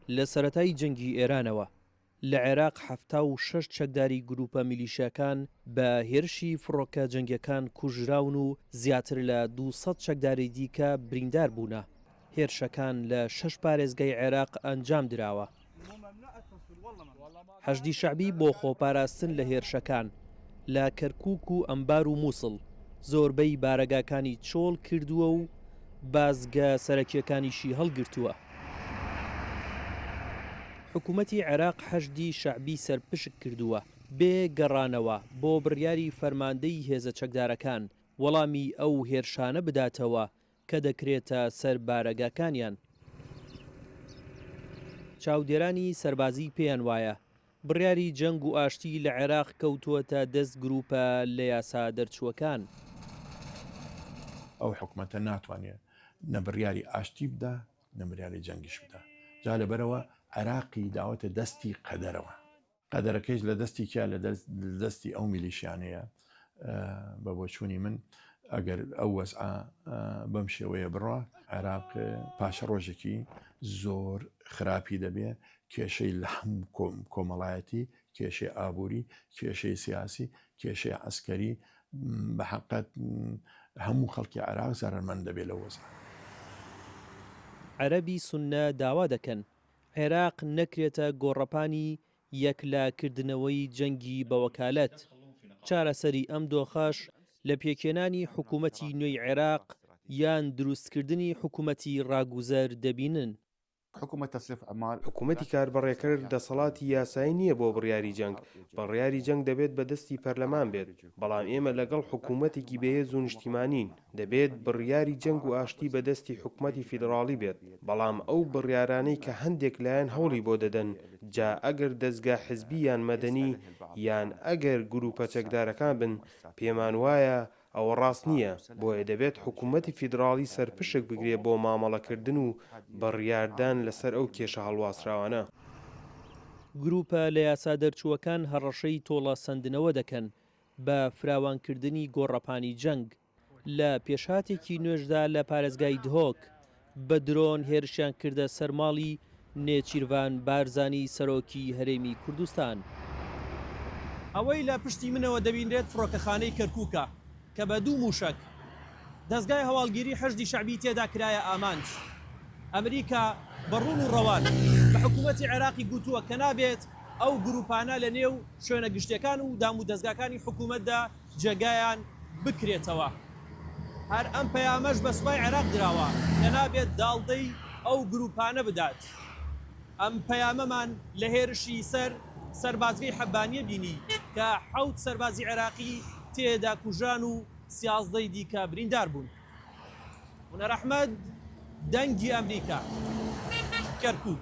لە سەرەتای جەنگی ئێرانەوە لە عێراق 76 چەکداری گرووپە میلیشیاکان بە هێرشی فڕۆکە جەنگیەکان کوژراون و زیاتر لە 200 چەکداری دیکە بریندار بوونە. هێرشەکان لە شەش پارێزگای عێراق ئەنجام دراوە. حەشدی شەعبی بۆ خۆپاراستن لە هێرشەکان لە کەرکووک و ئەنبار و مووسڵ زۆربەی بارەگاکانی چۆڵ کردووە و بازگە سەرەکییەکانیشی هەڵگرتووە. حکوومەتی عێراق حەشدی شەعبی سەرپشک کردووە بێ گەڕانەوە بۆ بڕیاری فەرماندەی هێزە چەکدارەکان وەڵامی ئەو هێرشانە بداتەوە کە دەکرێتە سەر بارەگاکانیان. چاودێرانی سەربازی پێیان وایە، بڕیاری جەنگ و ئاشتی لە عێراق کەوتووەتە دەست گرووپە لە یاسا دەرچووەکان. ئەو حکومەتە ناتوانێت نە بڕیاری ئاشتی بدا نە بریاری جەنگیش بدا جا لەبەرئەوە عێراقی داوەتە دەستی قەدەرەوە. قەدەرەکەیش لە دەستی کیا لە دەستی ئەو میلیشیانەیە بە بۆچوونی من ئەگەر ئەو وەزعە بەم شێوەیە بڕوا عێراق پاشە ڕۆژێکی زۆر خراپی دەبێ کێشەی لە هەموو کۆمەڵایەتی کێشەی ئابووری کێشەی سیاسی کێشەی عسکەری بە حقت هەموو خەڵکی عێراق زەرەرمەند دەبێت لە وەزع. عەرەبی سوننە داوا دەکەن عێراق نەکرێتە گۆڕەپانی یەکلاکردنەوەی جەنگی بەوەکالەت، چارەسەری ئەم دۆخەش لە پێکهێنانی حکومەتی نوێی عێراق یان دروستکردنی حکومەتی ڕاگوزەر دەبینن. حکومەتی کاربەڕێکەر دەسەڵاتی یاسایی نییە بۆ بڕیاری جەنگ، بڕیاری جەنگ دەبێت بە دەستی پەرلەمان بێت، بەڵام ئێمە لەگەڵ حکومەتێکی بەهێز و نیشتیمانین، دەبێت بڕیاری جەنگ و ئاشتی بە دەستی حکومەتی فیدڕاڵی بێت، بەڵام ئەو بڕیارانەی کە هەندێک لایەن هەوڵی بۆ دەدەن، جا ئەگەر دەزگا حزبی یان مەدەنی یان ئەگەر گروپە چەکدارەکان بن، پێمان وایە ئەوە ڕاست نییە، بۆیە دەبێت حکومەتی فیدڕاڵی سەرپشک بگرێ بۆ مامەڵەکردن و بڕیاردان لەسەر ئەو کێشە هەڵواسراوانە. گروپە لە یاسا دەرچووەکان هەڕەشەی تۆڵەسەندنەوە دەکەن بە فراوانکردنی گۆڕەپانی جەنگ، لە پێشهاتێکی نوێشدا لە پارێزگای دهۆک، بە درۆن هێرشیان کردە سەر ماڵی نێچیرڤان بارزانی سەرۆکی هەرێمی کوردستان. ئەوەی لە پشتی منەوە دەبینرێت فڕۆکەخانەی کەرکوکە کە بە دوو موشەک دەزگای هەواڵگیری حەشدی شەعبی تێدا کرایە ئامانج. ئەمریکا بە ڕوون و ڕەوان بە حکومەتی عێراقی گوتووە کە نابێت ئەو گروپانە لە نێو شوێنە گشتیەکان و دامودەزگاکانی حکومەتدا جێگایان بکرێتەوە. هەر ئەم پەیامەش بە سوپای عێراق دراوە کە نابێت داڵدەی ئەو گروپانە بدات. ئەم پەیامەمان لە هێرشی سەر سەربازگەی حەبانیە بینی کە حەوت سەربازی عێراقی تێدا کوژران و سیازدەی دیکە بریندار بوون. هونەر ئەحمەد، دەنگی ئەمریکا، کەرکوک.